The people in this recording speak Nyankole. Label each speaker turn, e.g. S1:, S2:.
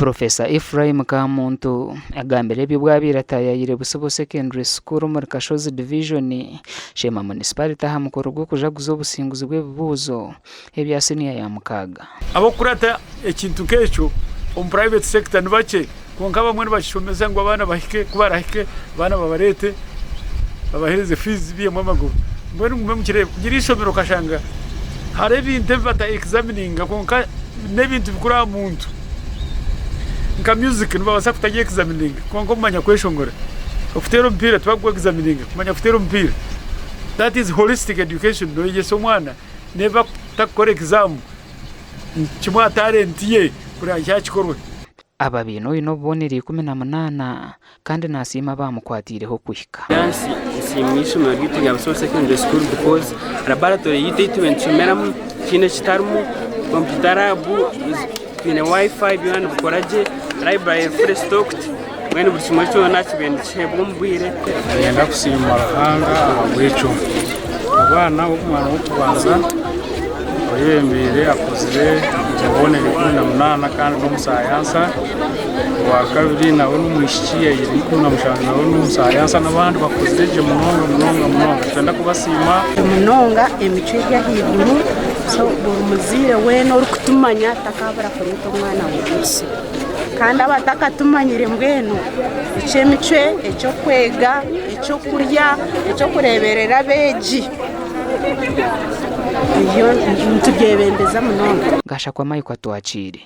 S1: Professor Ephraim Kamuntu agambire ebi obu abaire ataayaayire Busibo Secondary School omuri Kashozi Division, Sheema Municipality aha mukoro gw'okujaguza obusinguzi bw'ebibuuzo ebya siniya ya mukaaga.
S2: Abarikukurata ekintu nk'ekyo omu private sector ni bakye kwonka abamwe nibakishomesa ngu abaana bahike, ku barahike abaana babareete babaheereze fiizi baihemu amagoba. Mbwenu mugume mukireebe kugira eishomero okashanga hariho ebintu ebi bata examininga kwonka n'ebintu bikuru aha muntu. Nka music nibabaasa kutagi examininga kwonka omanya kweshongora, okuteera omupiira tibakugu examininga kumanya kuteera omupiira. That is holistic education noyegyesa omwana neeba atakukora exam kimwe aha talent ye kureba ngu kyakikorwa.
S1: Aba baine oine obubonero 18 kandi nasiima abaamukwatiireho kuhika.
S3: Dansi nsiima eishomero ryaitu rya Busoro Secondary School because laboratory yaitu ei turiyo nitushomeramu tihaine ekitarimu, computer lab twine wifi byona nibikora gye, library eri fully stocked mbwenu buri kimwe kyona kibaire nikiheebwa omu bwire.
S4: Niinyenda kusiima Ruhanga ahabw'ekyo. Abaana b'omwana w'okubanza oyebembeire akozire obubonero 18 kandi n'omusayansa, owakabiri nawe n'omwishiki aine 17 nawe n'omusayansa n'abandi bakozire gye munonga munonga munonga. Nitwenda kubasiima.
S5: Munonga emicwe eri ahaiguru so buri muzaire weena orikutumanya takaabura kureeta omwana we omu Kandi abatakatumanyire mbwenu eky'emicwe, eky'okwega, eky'okurya, eky'okureeberera abeegi ebyo nitubyebembeza munonga.
S1: Gashakwa Mike Atwakiire.